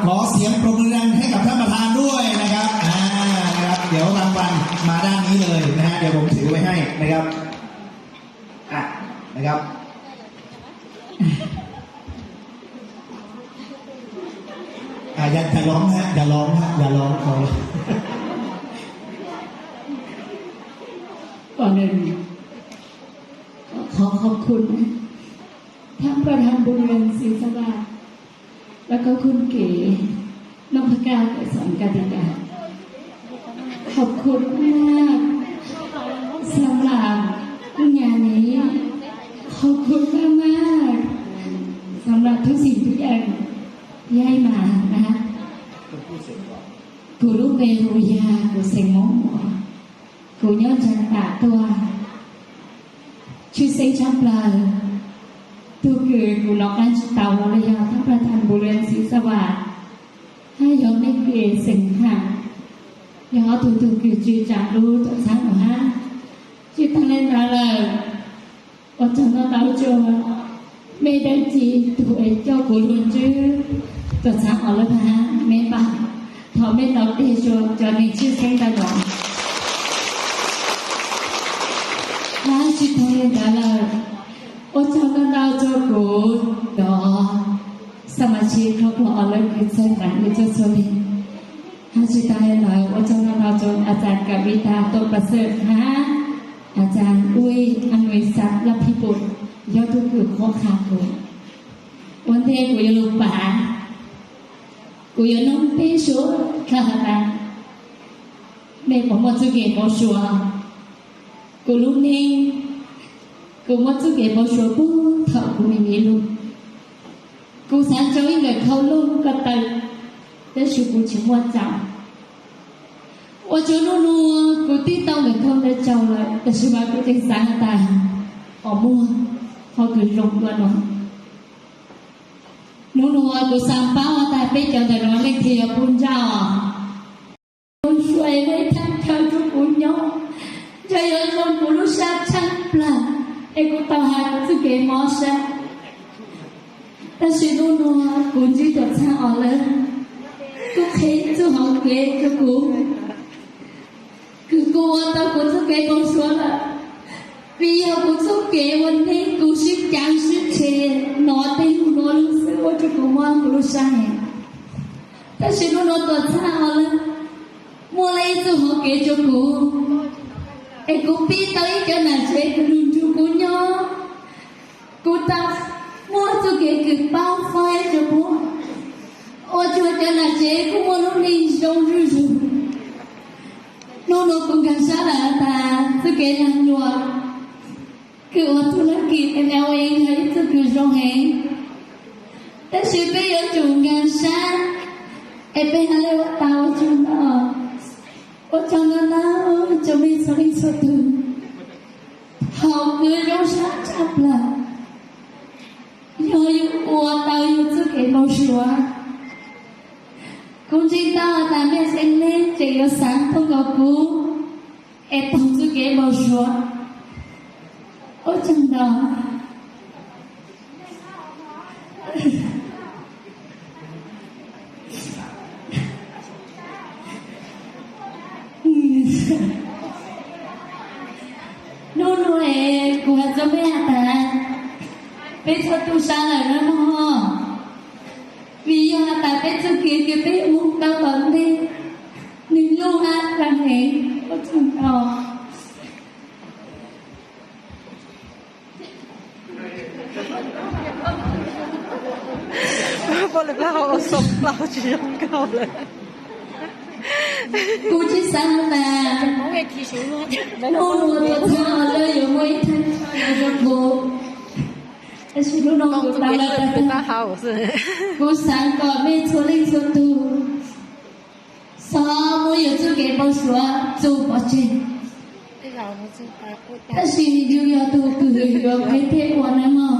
ขอเสียงปรบมือดังให้กับท่านประธานด้วยนะครับ อ่า นะครับ เดี๋ยวรางวัลมาด้านนี้เลยนะฮะ เดี๋ยวผมถือไว้ให้นะครับ อ่ะ นะครับ อ่ะ อย่า อย่าร้องฮะ อย่าร้องฮะ อย่าร้อง ขอร้อง ก่อนอื่น ขอขอบคุณนะ ท่านประธานบุญเรือนศรีสวัสดิ์ แล้วก็คุณเก๋นพเก้า ไกรสอน กาติกา ขอบคุณมากสำหรับงานนี้ ขอบคุณมากๆสำหรับทุกสิ่งทุกอย่างที่ให้มานะคะ Kuv lub npe hu ua Yaj, kuv xeem Hmoob Muas, kuv nyob Ntshav Tam tuaj. Tshwj xeeb tshaj plaws, tug kws kuv nov qab tsis tau los yog thab plaj thas npu lw xiv xab vam, hab yog mej kws xeem Ham, yog ob tug tug kws tswv tsaam lub tuam txhab no hab. Tsis taag le ntawd lawm, ua tsaug ntau ntau rua mej dawb tsi tug es coj kuv lug ntsib tuam txhab o lawm hab mej npaj, thov mej tau dlej rua cov neeg tshwj xeeb ntawm no. Hab tsis taag le ntawd lawm, ua tsaug ntau ntau rua kuv cov xab mas tshib khlob klo o lawm kws txhawb nqa kuv txhua txhua le. Hab tsis taag le ntawd ua tsaug ntau ntau rua a txaas Kav Vij Tas Tuam Pas Xwm hab a txaas Uj Lis Xav Laj Phij Pum, yog tug kws qhuab qha kuv. Ua ntej kuv yuav lug pav, kuv yuav nug peb suab dlawg has tas, mej puas muaj txuj kev npau suav? Kuv lub neej, kuv muaj txuj kev npau suav puag thaum kuv me me lug. Kuv xaav rua ib nkawm khau looj ko taw, tab sis kuv tsis muaj tsaug. Ua rua nub nua kuv twb tau nkawm khau ntawd tsaug lawm, tab sis mas kuv tseem xaav tas, puas muaj qhov kws zoo dua no? Nub nua kuv xaav paub tas peb cov ntawm no leej twg yuav pub ntsaj os. Kuv suav muaj ib thaj chaw rua kuv nyob, ntshe yuav zoo kuv lub sab tshaj plawg, es kuv tau has kuv txuj kev mob sab. Tab sis nub nua kuv ntsib tuam txhab o lawm, kuj qhia txuj hauv kev rua kuv, kws kuv ua tau kuv txuj kev npau suav lawm. Vim yog kuv txuj kev ua neej kuv sib cav sib tshev, nov tej lug nov lug xwb ua rua kuv mob kuv lub sab heev. Tab sis nub nua tuam txhab o lawm, muaj le ib txuj hauv kev rua kuv, es kuv pib tau ib cov nam tsev kws lug nrug kuv nyob. Kuv tau muaj txuj kev kws paub faib rua puab, ua rua cov nam tsev kuj muaj lub neej zoo zuj zug. Nub nua kuv nkaag sab lawm tas txuj kev nag nyuas kws ua tug laj kis M L A yog ib txuj kws zoo heev, tab sis peb yuav tsum nkaag sab es peb has le ua tas ua tsaug ntau, ua tsaug ntau ntau rua mej txhua leej txhua tug. Thaum kws zoo sab tshaj plawg, yog yug ua tau yug txuj kev npau suav. Kuv ntseeg tau tas mej txhua leej tseem yuav xaav thooj nkaus kuv es taug txuj kev npau suav. Ua tsaug ntau. Nub nua es kuv has rua mej has tas, peb txhua tug sab lawm nawb mog, vim yog has tas peb txuj kev kws peb mus tau tom ntej, nwg luj hab dlaag heev, ua tsaug ntau. Poj lwm laj hau xoo plaub tsis zoo nkauj lawm. Kuv tsis xaav has tas, nub nua tuam txhab o lawm yuav muaj ib thaj chaw zoo zoo kuv, tab sis nub nua kuv tau lawm tas, kuv xaav kom mej txhua leej txhua tug xob muab yug txuj kev npau suav txug pov tseg. Tab sis yug yog tug kws yuav qheb peb ua nawb mog.